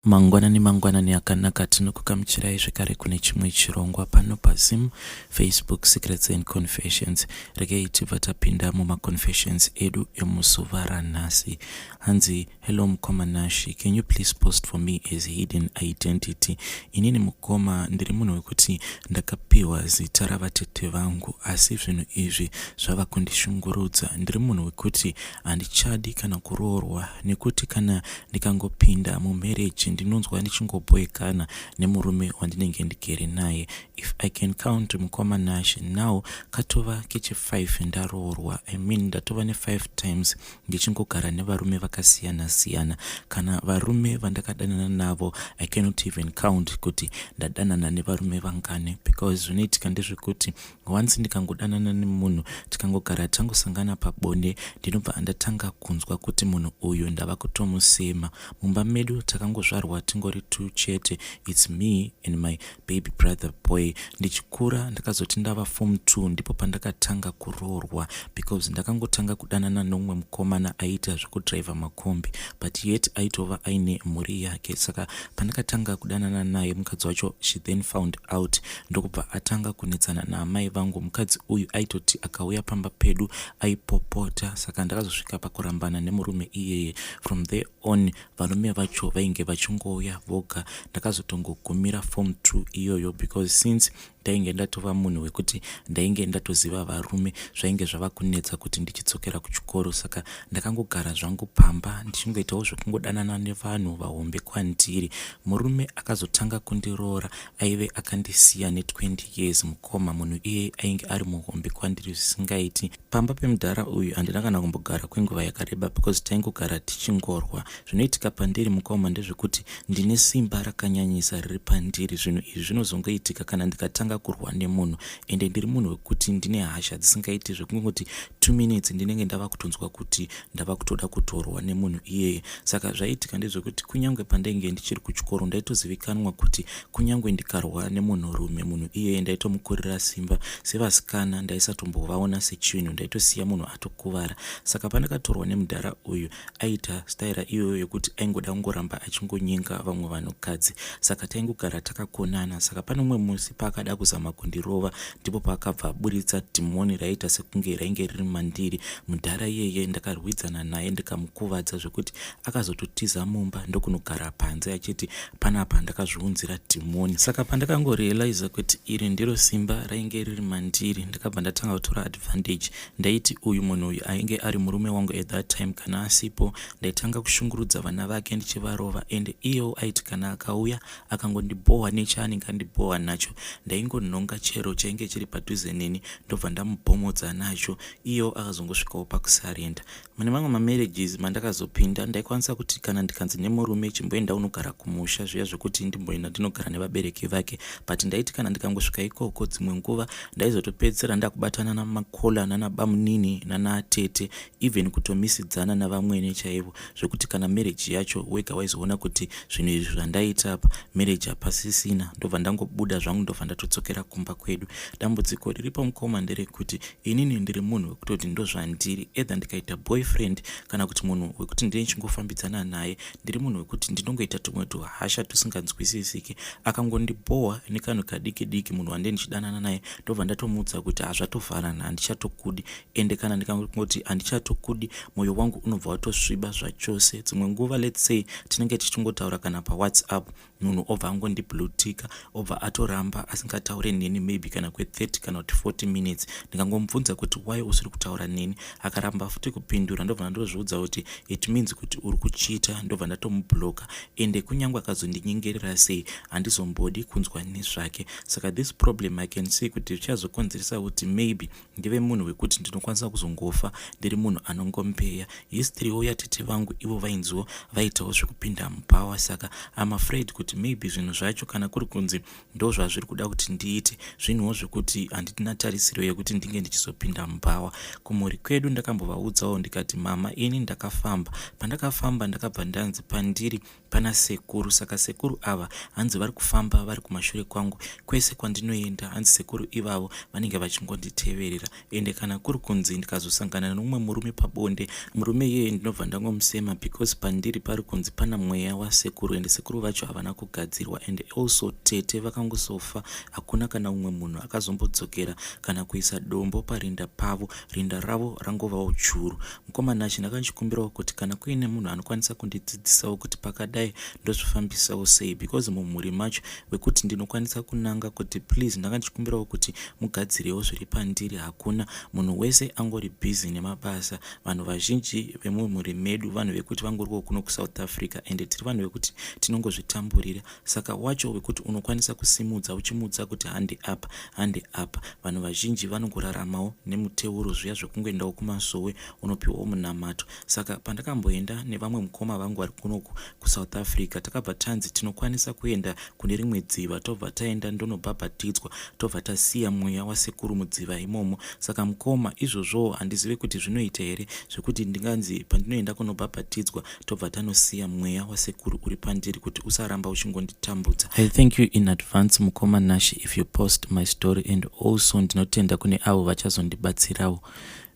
Mangwanani mangwanani akanaka, tinokugamuchirai zvekare kune chimwe chirongwa pano paZim Facebook Secrets and Confessions. Regei tibva tapinda mumaconfessions edu emuzuva ranhasi. Hanzi, "Hello mukoma Nashi, can you please post for me as hidden identity? Inini mukoma ndiri munhu wekuti ndakapiwa zita ravatete vangu, asi zvinhu izvi zvava kundishungurudza. Ndiri munhu wekuti handichadi kana kuroorwa, nekuti kana ndikangopinda mumarriage ndinonzwa ndichingoboekana nemurume wandinenge ndigere naye. If I can count, mukoma Nash, now katova kechi5 ndaroorwa. I mean, ndatova ne5 times ndichingogara nevarume vakasiyana siyana. Kana varume vandakadanana navo, I cannot even count kuti ndadanana nevarume vangani, because zvinoitika ndezvekuti once ndikangodanana nemunhu, tikangogara tangosangana pabonde, ndinobva ndatanga kunzwa kuti munhu uyu ndava kutomusema. Mumba medu takangozvarwa tingori two chete, it's me and my baby brother boy. Ndichikura ndakazoti ndava form 2 ndipo pandakatanga kuroorwa, because ndakangotanga kudanana nomumwe mukomana aiita zvekudhiraivha makombi, but yet aitova aine mhuri yake. Saka pandakatanga kudanana naye, mukadzi wacho, she then found out, ndokubva atanga kunetsana naamai vangu. Mukadzi uyu aitoti akauya pamba pedu aipopota. Saka ndakazosvika pakurambana nemurume iyeye. From there on varume vacho vainge vachingouya voga. Ndakazotongogumira form 2 iyoyo, because since ndainge ndatova munhu wekuti ndainge ndatoziva varume, zvainge zvava kunetsa kuti ndichidzokera kuchikoro. Saka ndakangogara zvangu pamba ndichingoitawo zvekungodanana nevanhu vahombe kwandiri. Murume akazotanga kundiroora aive akandisiya ne20 years. Mukoma, munhu iyeye ainge ari muhombe kwandiri zvisingaiti. Pamba pemudhara uyu handina kana kumbogara kwenguva yakareba, because taingogara tichingorwa. Zvinoitika pandiri, mukoma, ndezvekuti ndine simba rakanyanyisa riri pandiri. Zvinhu izvi zvinozongoitika kana ndikatanga kurwa nemunhu, ende ndiri munhu wekuti ndine hasha dzisingaiti, zvekungoti 2 minutes ndinenge ndava kutonzwa kuti ndava kutoda kutorwa nemunhu iyeye. Saka zvaiitika ndezvekuti kunyange pandainge ndichiri kuchikoro, ndaitozivikanwa kuti kunyange ndikarwa nemunhurume, munhu iyeye ndaitomukurira simba. Sevasikana ndaisatombovaona sechinhu, ndaitosiya munhu atokuvara. Saka pandakatorwa nemudhara uyu, aita staira iyoyo yekuti aingoda kungoramba achingonyenga vamwe vanhukadzi, saka taingogara takakonana. Saka pane umwe musi paakada kuzama kundirova, ndipo paakabva aburitsa dhimoni raiita sekunge rainge riri mandiri. Mudhara iyeye ndakarwidzana naye ndikamukuvadza zvekuti akazototiza mumba ndokunogara panze achiti panapa ndakazviunzira dhimoni. Saka pandakangorealiza kuti iri ndiro simba rainge riri mandiri, ndakabva ndatanga kutora advantage. Ndaiti uyu munhu uyu ainge ari murume wangu at that time, kana asipo ndaitanga kushungurudza vana vake ndichivarova, ende iyewo aiti kana akauya akangondibhohwa nechaanenge andibhohwa nacho, ndaingonhonga chero chainge chiri padhuze neni ndobva ndamubhomodza nacho. Iyewo akazongosvikawo pakusurrender. Mune mamwe mamarriages mandakazopinda, ndaikwanisa kuti kana ndikanzi nemurume, "Chimboenda unogara kumusha," zviya zvekuti ndimboenda ndinogara nevabereki vake, but ndaiti kana ndikangosvika ikoko, dzimwe nguva ndaizotopedzisira ndakubatana namakola nanabamunini nanatete, even kutomisidzana navamwene chaivo, zvekuti kana marriage yacho wega waizoona kuti zvinhu izvi zvandaita apa, marriage hapasisina. Ndobva ndangobuda zvangu, ndobva ndatodzokera kumba kwedu. Dambudziko riripo, mukoma, nderekuti inini ndiri munhu wekutoti ndozvandiri. Either ndikaita boyfriend kana kuti munhu wekuti ndine chingofambidzana naye, ndiri munhu wekuti ndinongoita tumwe tuhasha tusinganzwisisiki. Akangondibhohwa nekanhu kadiki diki munhu wandee ndichidanana naye, ndobva ndatomuudza kuti hazvatovharana, handichatokudi. Ende kana ndikangoti handichatokudi, mwoyo wangu unobva watosviba zvachose. Dzimwe nguva, let's say tinenge tichingotaura kana paWhatsApp, munhu obva angondiblueticka, obva atoramba asingataure neni maybe kana kwe30 kana kuti 40 minutes. Ndikangomubvunza kuti, "Why usiri kutaura neni?" akaramba futi kupindura, ndobva ndozviudza kuti it means kuti uri kucheata, ndobva ndatomublocka. Ende kunyange akazondinyengerera sei, handizombodi kunzwa nezvake. Saka this problem, I can see kuti zvichazokonzeresa kuti maybe ndive munhu wekuti ndinokwanisa kuzongofa ndiri munhu anongombeya. Historywo yatete vangu, ivo vainziwo vaitawo zvekupinda mubhawa, saka I'm afraid kuti maybe zvinhu zvacho, kana kuri kunzi ndo zvazviri kuda kuti ndiite, zvinhuwo zvekuti handina tarisiro yekuti ndinge ndichizopinda mubhawa. Kumhuri kwedu ndakambovaudzawo ndikati, "Mama, ini ndakafamba. Pandakafamba ndakabva ndanzi pandiri pana sekuru. Saka sekuru ava hanzi vari kufamba vari kumashure kwangu kwese kwandinoenda. Hanzi sekuru ivavo vanenge vachingonditeverera. Ende kana kuri kunzi ndikazosangana nomumwe murume pabonde, murume iyeye ndinobva ndangomusema, because pandiri pari kunzi pana mweya." wasekuru ende sekuru vacho havana kugadzirwa and also tete vakangosofa hakuna kana umwe munhu akazombodzokera kana kuisa dombo parinda pavo rinda ravo rangovawo churu. Mukoma Nashe ndanga ndichikumbirawo kuti kana kuine munhu anokwanisa kundidzidzisawo kuti pakadai ndozvifambisawo sei because mumhuri macho wekuti ndinokwanisa kunanga kuti please ndanga ndichikumbirawo kuti mugadzirewo zviri pandiri hakuna munhu wese angori busy nemabasa vanhu vazhinji vemumhuri medu vanhu vekuti vangoriwo kuno kuSouth Africa ende tiri vanhu vekuti tinongozvitamburira Saka wacho wekuti unokwanisa kusimudza uchimuudza kuti hande apa, hande apa. Vanhu vazhinji vanongoraramawo nemuteuro zviya zvekungoendawo kumasowe unopiwawo munamato. Saka pandakamboenda nevamwe mukoma vangu vari kunoku kuSouth Africa takabva tanzi tinokwanisa kuenda kune rimwe dziva tobva taenda ndonobhabhatidzwa tobva tasiya mweya wasekuru mudziva imomo. Saka mukoma izvozvowo handizive kuti zvinoita here zvekuti ndinganzi pandinoenda kunobhabhatidzwa tobva tanosiya mweya wasekuru uri pandiri kuti usaramba uchingonditambudza. I thank you in advance mukoma Nashy if you post my story and also ndinotenda kune avo vachazondibatsirawo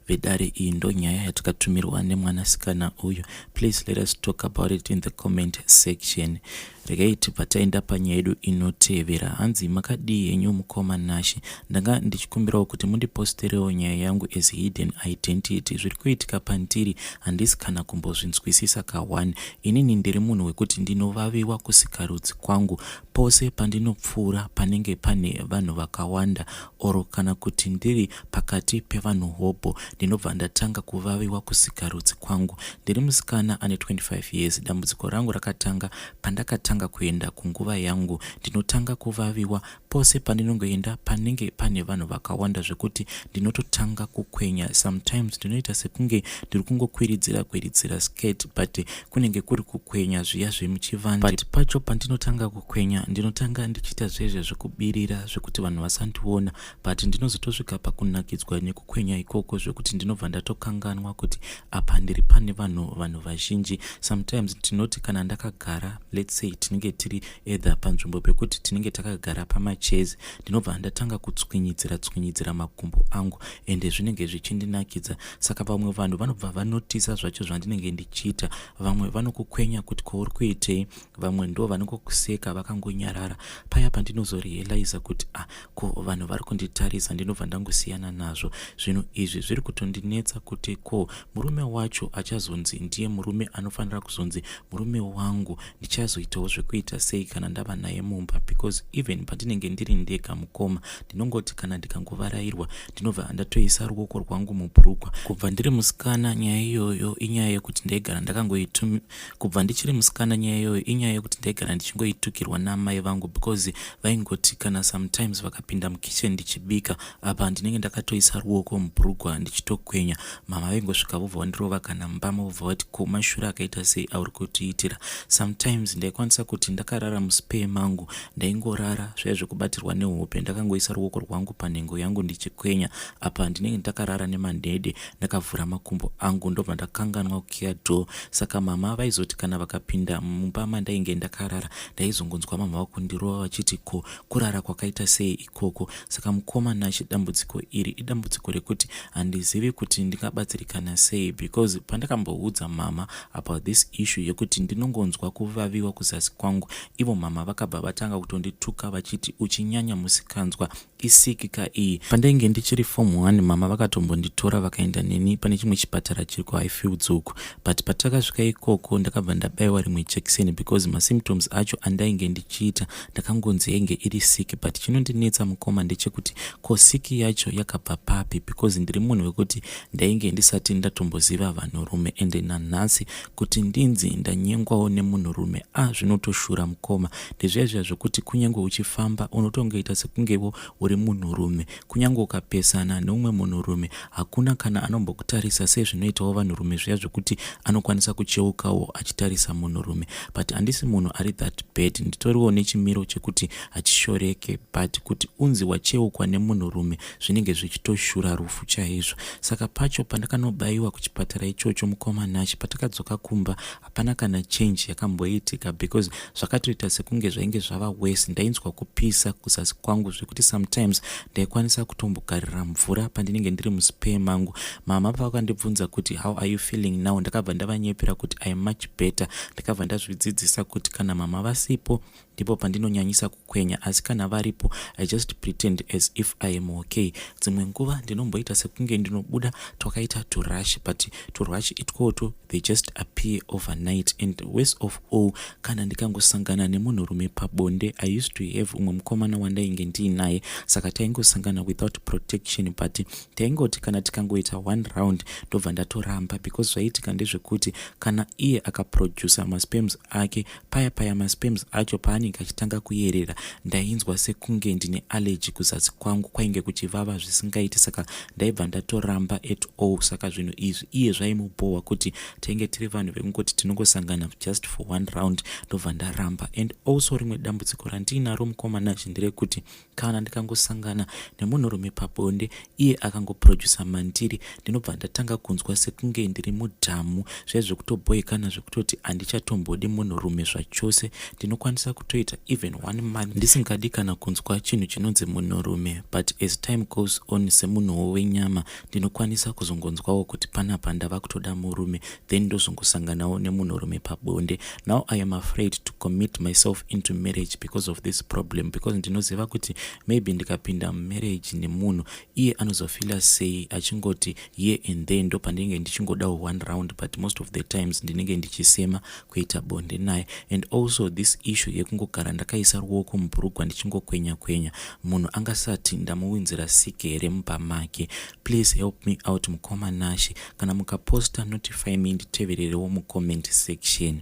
vedare. Iyi ndonyaya yatakatumirwa nemwanasikana uyu. Please let us talk about it in the comment section. Regai tibva taenda panyaya yedu inotevera. Hanzi makadii henyu mukoma Nashe, ndanga ndichikumbirawo kuti mundiposterewo nyaya yangu as hidden identity. Zviri kuitika pandiri handisi kana kumbozvinzwisisa ka1. Inini ndiri munhu wekuti ndinovaviwa kusikarudzi kwangu pose pandinopfuura panenge pane vanhu vakawanda or kana kuti ndiri pakati pevanhu hobho ndinobva ndatanga kuvaviwa kusikarudzi kwangu. Ndiri musikana ane 25 years. Dambudziko rangu rakatanga pandakatanga kuenda kunguva yangu. Ndinotanga kuvaviwa pose pandinongoenda panenge pane vanhu vakawanda zvekuti ndinototanga kukwenya. Sometimes ndinoita sekunge ndiri kungokwiridzira kwiridzira skirt but kunenge kuri kukwenya zviya zvemuchivande. But pacho pandinotanga kukwenya ndinotanga ndichiita zvezve zvekubirira zvekuti vanhu vasandiona but ndinozotosvika pakunakidzwa nekukwenya ikoko zvekuti ndinobva ndatokanganwa kuti apa ndiri pane vanhu vanhu vazhinji. Sometimes ndinoti kana ndakagara, let's say tinenge tiri either panzvimbo pekuti tinenge takagara pamachairs, ndinobva ndatanga kutswinyidzira tswinyidzira makumbo angu ende zvinenge zvichindinakidza. Saka vamwe vanhu vanobva vanotisa zvacho zvandinenge ndichiita. Vamwe vanokukwenya kuti ko uri kuitei, vamwe ndo vanongokuseka vakangonyarara. Paya pandinozorealiza kuti ah, ko vanhu vari kunditarisa, ndinobva ndangosiyana nazvo. Zvinhu izvi zviri kutondinetsa kuti ko murume wacho achazonzi ndiye murume anofanira kuzonzi murume wangu, ndichazoitawo zvekuita sei kana ndava naye mumba? Because even pandinenge ndiri ndega mukoma, ndinongoti kana ndikangovarairwa ndinobva ndatoisa ruoko rwangu mubhurugwa. Kubva ndiri musikana nyaya iyoyo inyaya yekuti ndaigara ndakangoitumi Kubva ndichiri musikana nyaya iyoyo inyaya yekuti ndaigara ndichingoitukirwa naamai vangu because vaingoti kana sometimes vakapinda mukitchen ndichibika apa ndinenge ndakatoisa ruoko mubhurugwa ndichitokwenya, mama vaingosvika vobva vandirova kana mbama vobva vati ko mashura akaita sei auri kutiitira. Sometimes ndaikwanisa kuti ndakarara muspare mangu ndaingorara zvaiva zvekubatirwa nehope ndakangoisa ruoko rwangu panhengo yangu ndichikwenya apa ndinenge ndakarara nemanhede ndakavhura makumbo angu ndobva ndakanganwa kukiya door. Saka mama vaizoti kana vakapinda mumba mandainge ndakarara ndaizongonzwa mama vakundirova vachiti ko kurara kwakaita sei ikoko. Saka mukoma Nashe dambudziko iri idambudziko rekuti handizivi kuti ndingabatsirikana sei because pandakamboudza mama about this issue yekuti ndinongonzwa kuvaviwa kuzasi kwangu ivo mama vakabva vatanga kutondituka vachiti uchinyanya musikanzwa Isiki ka iyi. Pandainge ndichiri form one mama vakatombonditora vakaenda neni pane chimwe chipatara chiri kuHighfields uku but patakasvika ikoko ndakabva ndabaiwa rimwe jekiseni because masymptoms acho andainge ndichiita ndakangonzi yainge iri siki but chinondinetsa mukoma ndechekuti ko siki yacho yakabva papi because ndiri munhu wekuti ndainge ndisati ndatomboziva vanhurume ende nanhasi kuti ndinzi ndanyengwawo nemunhurume ah zvinotoshura mukoma. Ndezviya zviya zvekuti kunyange uchifamba unotongoita sekungewo uri munhurume. Kunyange ukapesana neumwe munhurume hakuna kana anombokutarisa sezvinoitawo vanhurume zviya zvekuti anokwanisa kucheukawo achitarisa munhurume. But handisi munhu ari that bad, nditoriwo nechimiro chekuti hachishoreke but kuti unzi wacheukwa nemunhurume zvinenge zvichitoshura rufu chaizvo. Saka pacho pandakanobaiwa kuchipatara ichocho mukoma Nashy patakadzoka kumba hapana kana change yakamboitika because. Because zvakatoita sekunge zvainge zvava worse. Ndainzwa kupisa kuzasi kwangu zvekuti sometimes ndaikwanisa kutombogarira mvura pandinenge ndiri muspare mangu. Mama pavakandibvunza kuti, "How are you feeling now?" ndakabva ndavanyepera kuti, "I am much better." Ndakabva ndazvidzidzisa kuti kana mama vasipo ndipo pandinonyanyisa kukwenya, asi kana varipo I just pretend as if I am okay. Dzimwe nguva ndinomboita sekunge ndinobuda twakaita turash, but turash itwoto, they just appear overnight. And worst of all, kana ndikangosangana nemunhurume pabonde, I used to have umwe mukomana wandainge ndiinaye, saka taingosangana without protection, but taingoti kana tikangoita one round ndobva ndatoramba, because zvaiitika ndezvekuti kana iye akaproduca masperms ake, paya paya masperms acho paanenge achitanga kuyerera, ndainzwa sekunge ndine allergy kuzasi kwangu, kwainge kuchivava zvisingaiti, saka ndaibva ndatoramba at all. Saka zvinhu izvi iye zvaimubhohwa kuti tainge tiri vanhu vekungoti tinongosangana just for one round ndobva ndaramba. And also rimwe dambudziko randiinaro, mukoma Nashe, nderekuti kana ndikangosangana nemunhurume pabonde, iye akangoproduca mandiri, ndinobva ndatanga kunzwa sekunge ndiri mudhamu, zvai zvekutobhoikana, zvekutoti handichatombodi munhurume zvachose. Ndinokwanisa kutoita even one month ndisingadi kana kunzwa chinhu chinonzi munhurume, but as time goes on, semunhuwo wenyama, ndinokwanisa kuzongonzwawo kuti panapa ndava kutoda murume, then ndozongosanganawo nemunhurume pabonde. Now I am afraid to commit myself into marriage because of this problem, because ndinoziva kuti maybe ndikapinda mumarriage nemunhu, iye anozofeela sei achingoti here and then ndo pandinenge ndichingodawo one round, but most of the times ndinenge ndichisema kuita bonde naye. And also this issue yekungogara ndakaisa ruoko mubhurugwa ndichingokwenya kwenya, munhu angasati ndamuwinzira siki here mumba make? Please help me out, mukoma Nashe. Kana mukaposta, notify me, nditevererewo mucomment section.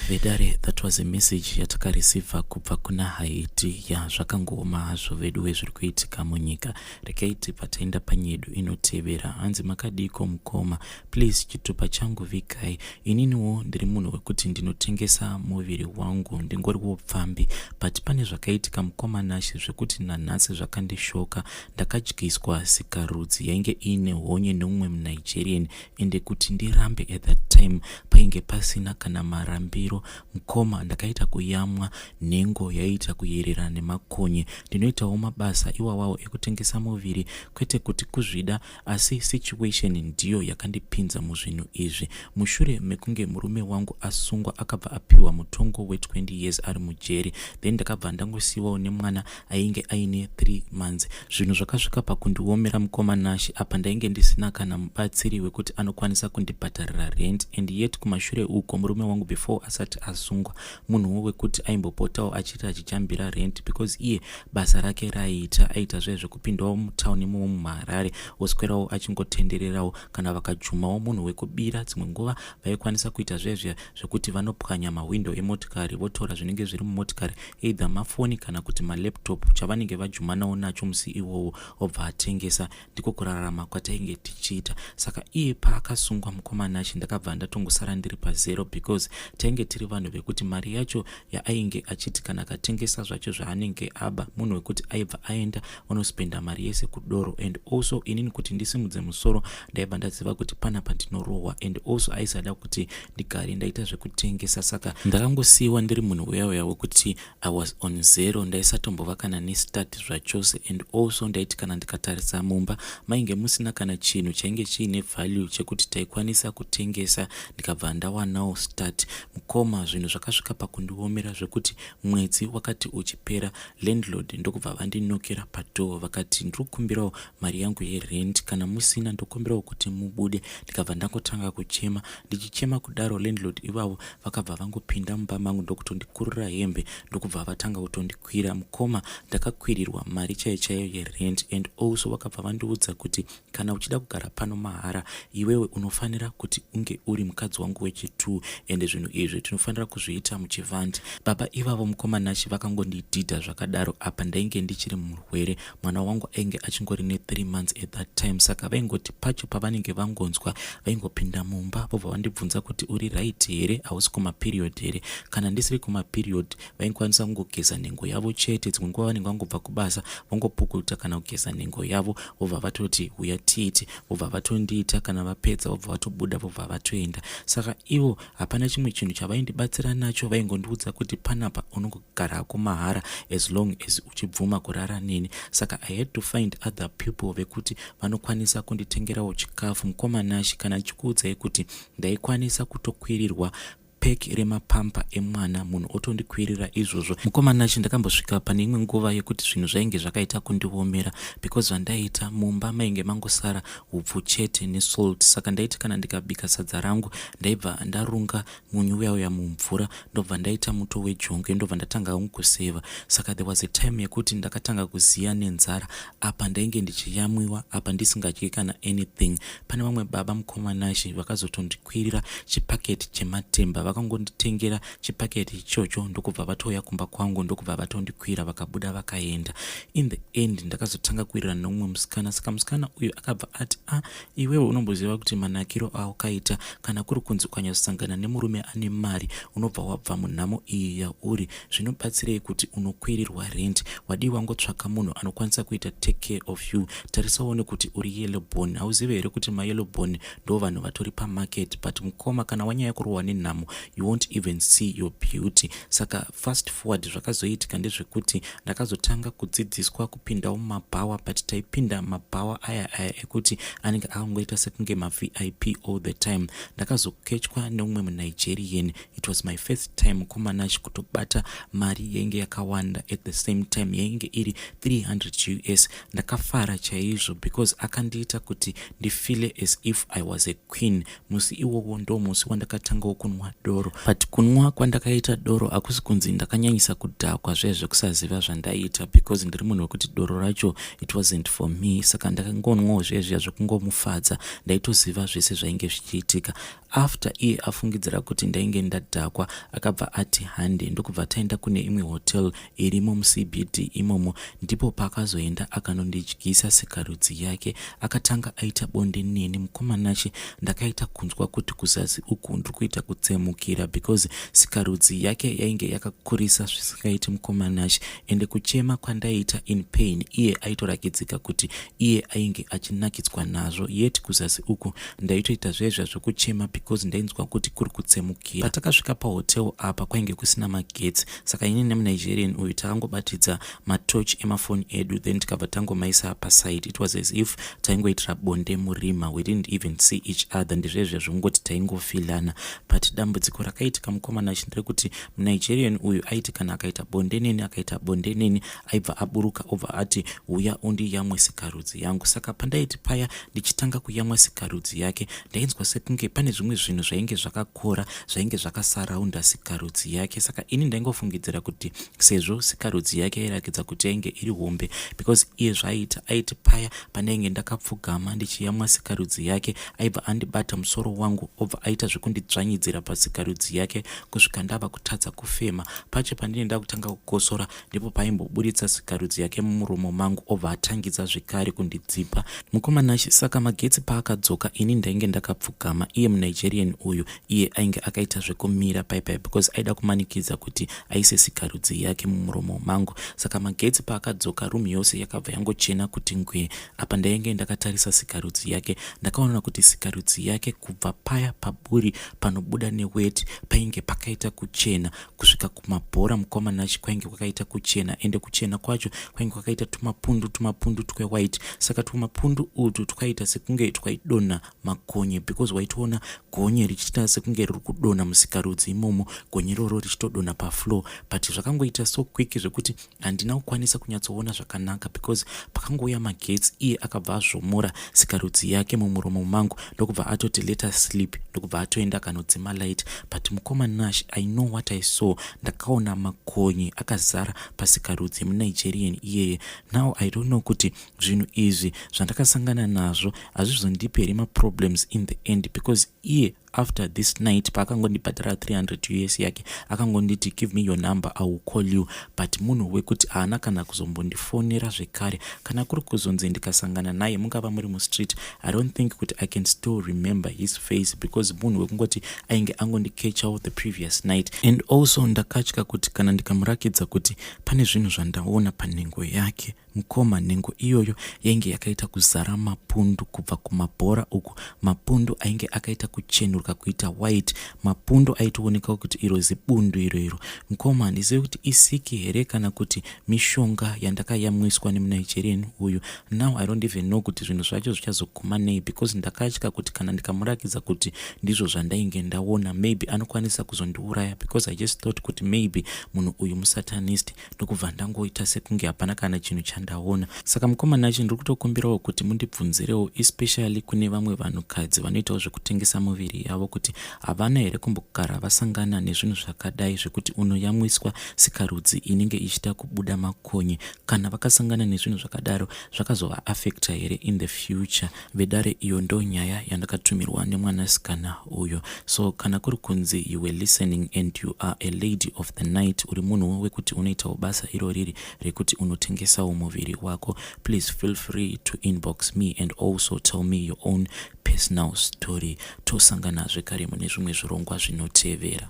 Vedare, that was a message yatakareceiva kubva kuna Haiti. Ya, zvakangooma hazvo vedu wezviri kuitika munyika. Regai tibva taenda panyedu inotevera. Hanzi, "Makadiko mukoma? Please, chitupa changu vigai. Ininiwo ndiri munhu wekuti ndinotengesa muviri wangu, ndingoriwo pfambi, but pane zvakaitika, mukoma Nashe, zvekuti nanhasi zvakandishoka. Ndakadyiswa sikarudzi yainge iine honye neumwe muNigerian, ende kuti ndirambe, at that time painge pasina kana marambiro. Mukoma, ndakaita kuyamwa, nhengo yaiita kuyerera nemakonye. Ndinoitawo mabasa iwawawo ekutengesa muviri, kwete kuti kuzvida, asi situation ndiyo yakandipinza muzvinhu izvi. Mushure mekunge murume wangu asungwa, akabva apiwa mutongo we20 years ari mujeri, then ndakabva ndangosiyiwawo nemwana ainge aine 3 months. Zvinhu zvakasvika pakundiomera, mukoma Nashe. Apa ndainge ndisina kana mubatsiri wekuti anokwanisa kundibhadharira rent, and yet kumashure uko murume wangu before asati asungwa munhuwo wekuti aimbopotawo achiti achichambira rent, because iye basa rake raiita aita zvaizvo zvekupindawo mutauni imomo muHarare, oswerawo achingotendererawo. Kana vakajumawo munhu wekubira, dzimwe nguva vaikwanisa kuita zvaizvo zvekuti vanopwanya mahwindo emotikari, votora zvinenge zviri mumotikari, either mafoni kana kuti malaptop, chavanenge vajumanawo nacho musi iwowo, obva atengesa. Ndiko kurarama kwatainge tichiita. Saka iye paakasungwa, mukoma Nashe, ndakabva ndatongosara ndiri pazero, because tainge tiri vanhu vekuti mari yacho yaainge achiti kana akatengesa zvacho zvaanenge aba, munhu wekuti aibva aenda onospenda mari yese kudoro. And also inini kuti ndisimudze musoro, ndaibva ndaziva kuti panapa ndinorohwa, and also aisada kuti ndigare ndaita zvekutengesa. Saka ndakangosiyiwa ndiri munhu uya uya wekuti I was on zero, ndaisatombova kana nestart zvachose. And also ndaiti kana ndikatarisa mumba, mainge musina kana chinhu chainge chiine value chekuti taikwanisa kutengesa ndikabva ndawanawo start. Mukoma, zvinhu zvakasvika pakundiomera zvekuti mwedzi wakati uchipera, landlord ndokubva vandinokera padoor, vakati, 'Ndiri kukumbirawo mari yangu yerent. Kana musina, ndokumbirawo kuti mubude.' Ndikabva ndangotanga kuchema. Ndichichema kudaro, landlord ivavo vakabva vangopinda mumba mangu, ndokutondikurura hembe, ndokubva vatanga kutondikwira. Mukoma, ndakakwirirwa mari chaiyo chaiyo yerent, and also vakabva vandiudza kuti, 'Kana uchida kugara pano mahara, iwewe unofanira kuti unge uri mukadzi wangu wechi2, ende zvinhu izvi tinofanira kuzviita muchivandi.' Baba ivavo, mukoma Nashe, vakangondidhidha zvakadaro. Apa ndainge ndichiri murwere, mwana wangu ainge achingori ne3 months at that time. Saka vaingoti pacho pavanenge vangonzwa, vaingopinda mumba, vobva vandibvunza kuti, 'Uri right here? Hausi kumaperiod here?' Kana ndisiri kumaperiod, vaingokwanisa kungogeza nhengo yavo chete. Dzimwe nguva vanenge vangobva kubasa, vongopukuta kana kugeza nhengo yavo, vobva vatoti, 'Uya tiite,' vobva vatondiita. Kana vapedza, vobva vatobuda, vobva vatoenda. Saka ivo hapana chimwe chinhu chava Chavaindibatsira nacho, vaingondiudza kuti panapa unongogarako mahara as long as uchibvuma kurara neni. Saka I had to find other people vekuti vanokwanisa kunditengerawo chikafu. Mukoma Nashi, kana ndichikuudzai kuti ndaikwanisa kutokwirirwa pack remapamper emwana, munhu otondikwirira izvozvo. Mukoma Nashi, ndakambosvika pane imwe nguva yekuti zvinhu zvainge zvakaita kundiomera, because zvandaita mumba mainge mangosara upfu chete nesalt. Saka ndaiti kana ndikabika sadza rangu, ndaibva ndarunga munyu uya uya mumvura, ndobva ndaita muto wejongwe, ndobva ndatanga kuseva. Saka there was a time yekuti ndakatanga kuziya nenzara. Apa ndainge ndichiyamwiwa, apa ndisingadyi kana anything. Pane vamwe baba, mukoma Nashi, vakazotondikwirira chipaketi chematemba. Vakangonditengera chipaketi ichocho, ndokubva vatouya kumba kwangu, ndokubva vatondikwira, vakabuda vakaenda. In the end ndakazotanga kuwirirana neumwe musikana. Saka musikana uyu akabva ati, "A ah, iwewe unomboziva kuti manakiro aukaita, kana kuri kunzi ukanyatsosangana nemurume ane mari, unobva wabva munhamo iyi yauri. Zvinobatsirei kuti unokwirirwa rent? Wadii wangotsvaka munhu anokwanisa kuita take care of you? Tarisaone kuti uri yellow bone. Hauzivi here kuti mayellow bone ndo vanhu vatori pamarket? But mukoma, kana wanyanya kurohwa nenhamo, you won't even see your beauty." Saka fast forward, zvakazoitika ndezvekuti ndakazotanga kudzidziswa kupindawo mumabhawa, but taipinda mabhawa aya aya ekuti anenge akangoita sekunge maVIP all the time. Ndakazokechwa neumwe muNigerian. It was my first time, mukoma Nashi, kutobata mari yainge yakawanda at the same time, yainge iri 300 US. Ndakafara chaizvo because akandiita kuti ndifeele as if I was a queen. Musi iwowo ndo musi wandakatangawo kunwa doro, but kunwa kwandakaita doro hakusi kunzi ndakanyanyisa kudhakwa zve zvekusaziva zvandaiita, because ndiri munhu wekuti doro racho, it wasn't for me. Saka ndakangonwawo zvezviya zvekungomufadza. Ndaitoziva zvese zvainge zvichiitika. After iye afungidzira kuti ndainge ndadhakwa, akabva ati hande, ndokubva taenda kune imwe hotel irimo muCBD imomo. Ndipo paakazoenda akanondidyisa sikarudzi yake, akatanga aita bonde neni. Mukoma Nashi, ndakaita kunzwa kuti kuzasi uku ndiri kuita kutsemukira, because sikarudzi yake yainge yakakurisa zvisingaiti, mukoma Nashi. Ende kuchema kwandaiita in pain, iye aitorakidzika kuti iye ainge achinakidzwa nazvo, yet kuzasi uku ndaitoita zvezva zvokuchema because ndainzwa kuti kuri kutsemukira. Patakasvika pahotel apa, kwainge kusina magetsi. Saka ini nemuNigerian uyu takangobatidza matochi emafoni edu, then tikabva tangomaisa paside. It was as if taingoitira bonde murima. We didn't even see each other. Ndizvezve zvongoti taingofeelana. But dambudziko rakaitika, mukoma Nashi, nderekuti muNigerian uyu aiti kana akaita bonde neni, akaita bonde neni, aibva aburuka, obva ati, "Uya undiyamwe sikarudzi yangu." Saka pandaiti paya ndichitanga kuyamwa sikarudzi yake, ndainzwa sekunge pane zvimwe zvinhu zvainge zvakakora, zvainge zvakasaraunda sikarudzi yake. Saka ini ndaingofungidzira kuti sezvo sikarudzi yake yairakidza kuti yainge iri hombe, because iye zvaaita, aiti paya pandainge ndakapfugama ndichiyamwa sikarudzi yake, aibva andibata musoro wangu, obva aita zvekundidzvanyidzira pasikarudzi yake kusvika ndava kutadza kufema. Pacho pandinenge ndakutanga kukosora, ndipo paimboburitsa sikarudzi yake mumuromo mangu, obva atangidza zvekare kundidzipa, mukoma Nashi. Saka magetsi paakadzoka, ini ndainge ndakapfugama, iye muNigerian uyu iye ainge akaita zvekumira paipai, because aida kumanikidza kuti aise sikarudzi yake mumuromo mangu. Saka magetsi paakadzoka, room yose yakabva yangochena kuti ngwee. Apa ndainge ndakatarisa sikarudzi yake. Ndakaona kuti sikarudzi yake, kubva paya paburi panobuda neweti, painge pakaita kuchena kusvika kumabhora. Mukoma Nashi, kwainge kwakaita kuchena, ende kuchena kwacho kwainge kwakaita tumapundu tumapundu twewhite. Saka tumapundu utu twaita sekunge twaidonha makonye, because waitoona gonye richiita sekunge riri kudonha musikarudzi imomo, gonye iroro richitodonha pafloor. But zvakangoita so quick zvekuti handina kukwanisa kunyatsoona zvakanaka, because pakangouya magetsi, iye akabva azvomora sikarudzi yake mumuromo mangu, ndokubva atoti, "Let us sleep," ndokubva atoenda akanodzima light. But mukoma Nash, I know what I saw. Ndakaona makonye akazara pasikarudzi yemuNigerian iyeye. Now I don't know kuti zvinhu izvi zvandakasangana nazvo hazvizondipi here maproblems in the end, because iye after this night, paakangondibhadhara 300 US yake, akangonditi, "Give me your number, I will call you." But munhu wekuti haana kana kuzombondifonera zvekare. Kana kuri kuzonzi ndikasangana naye, mungava muri mustreet, I don't think kuti I can still remember his face, because munhu wekungoti ainge angondikechawo the previous night. And also ndakatya kuti kana ndikamurakidza kuti pane zvinhu zvandaona panhengo yake. Mukoma, nhengo iyoyo yainge yakaita kuzara mapundu kubva kumabhora uku. Mapundu ainge akaita kuchenuruka kuita white. Mapundu aitooneka kuti iro zibundu iro iro. Mukoma, handizivi kuti isiki here kana kuti mishonga yandakayamwiswa nemuNigerian uyu. Now I don't even know kuti zvinhu zvacho zvichazoguma nei, because ndakatya kuti kana ndikamurakidza kuti ndizvo zvandainge ndaona, maybe anokwanisa kuzondiuraya, because I just thought kuti maybe munhu uyu musatanist, ndokubva ndangoita sekunge hapana kana chinhu chandaona. Saka mukoma Nachi, ndiri kutokumbirawo kuti mundibvunzirewo, especially kune vamwe vanhukadzi vanoitawo zvekutengesa muviri yavo, kuti havana here kumbogara vasangana nezvinhu zvakadai, zvekuti unoyamwiswa sikarudzi inenge ichida kubuda makonye? Kana vakasangana nezvinhu zvakadaro, zvakazovaafecta here in the future? Vedare, iyo ndo nyaya yandakatumirwa nemwanasikana uyo. So kana kuri kunzi you were listening and you are a lady of the night, uri munhu wekuti unoitawo basa iro riri rekuti unotengesawo muviri wako, please feel free to inbox me and also tell me your own personal story. Tosangana zvekare mune zvimwe zvirongwa zvinotevera.